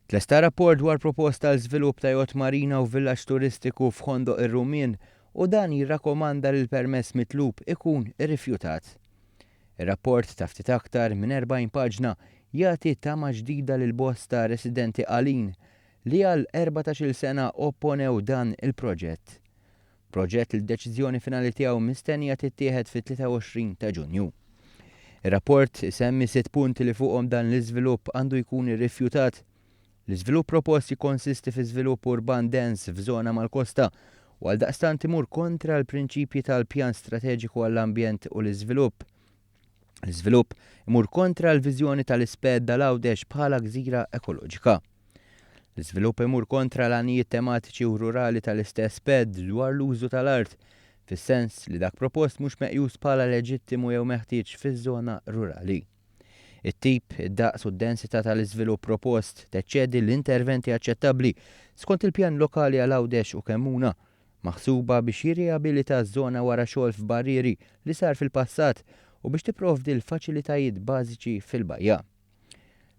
Tlesta rapport dwar proposta għal żvilupp ta' yacht marina u villaġġ turistiku f'Ħondoq ir-Rummien u dan jirrakomanda li l-permess mitlub ikun irrifjutat. Ir-rapport ta' ftit aktar minn 40 paġna jagħti tama ġdida lil bosta residenti Qalin li għal 14-il sena opponew dan il-proġett. Proġett li d-deċiżjoni finali tiegħu mistennija tittieħed fit-23 ta' Ġunju. Ir-rapport isemmi sitt punti li fuqhom dan l-iżvilupp għandu jkun irrifjutat. L-iżvilupp propost jikkonsisti fi żvilupp urban dens f'żona mal-kosta u għaldaqstant imur kontra l-prinċipji tal-Pjan Strateġiku għall-Ambjent u l-Iżvilupp. L-iżvilupp imur kontra l-viżjoni tal-Isped għal Għawdex bħala gżira ekoloġika. L-iżvilupp imur kontra l-għanijiet tematiċi u rurali tal-istess SPED dwar l-użu tal-art, fis-sens li dak propost mhux meqjus bħala leġittimu jew meħtieġ fiż-żona rurali. It-tip, id-daqs u d-densità tal-iżvilupp propost teċċedi l-interventi aċċettabbli skont il-pjan lokali għal Għawdex u Kemmuna, maħsuba biex jirriabilita ż-żona wara xogħol f'barrieri li sar fil-passat u biex tipprovdi l-faċilitajiet bażiċi fil-bajja.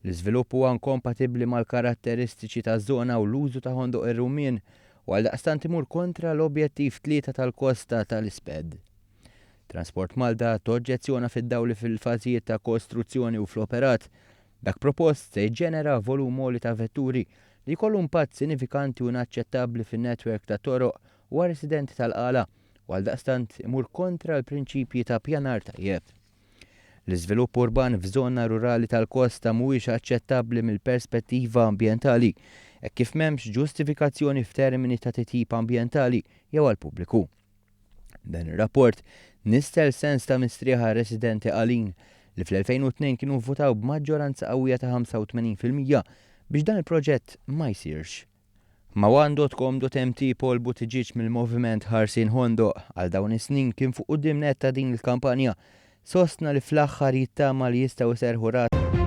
L-iżvilupp huwa inkompatibbli mal-karatteristiċi taż-żona u l-użu ta' Ħondoq ir-Rummien u għaldaqstant imur kontra l-objettiv tlieta tal-kosta tal-Isped. Transport Malta toġġezzjona fid-dawl li fil-fażijiet ta' kostruzzjoni u fl-operat, dak propost se jiġġenera volum għoli ta' vetturi li jkollu impatt sinifikanti u inaċċettabbli fin-netwerk tat-toroq u għar-residenti tal-Qala u għaldaqstant imur kontra l-prinċipji ta' pjanar tajjeb. L-iżvilupp urban f'żona rurali tal-kosta mhuwiex aċċettabbli mill-perspettiva ambjentali, hekk kif m'hemmx ġustifikazzjoni f'termini ta' titjib ambjentali jew għall-pubbliku. Dan ir-rapport nissel sens ta' mistrieħ għar-residenti Qalin li fl-2002 kienu vvutaw b'maġġoranza qawwija ta' 85% biex dan il-proġett ma jsirx. Ma' one.com.mt Paul Buttigieg mill-Moviment Ħarsien Ħondoq għal dawn is-snin kien fuq quddiem nett ta' din il-kampanja, sostna li fl-aħħar jittama li jistgħu jserrħu ras.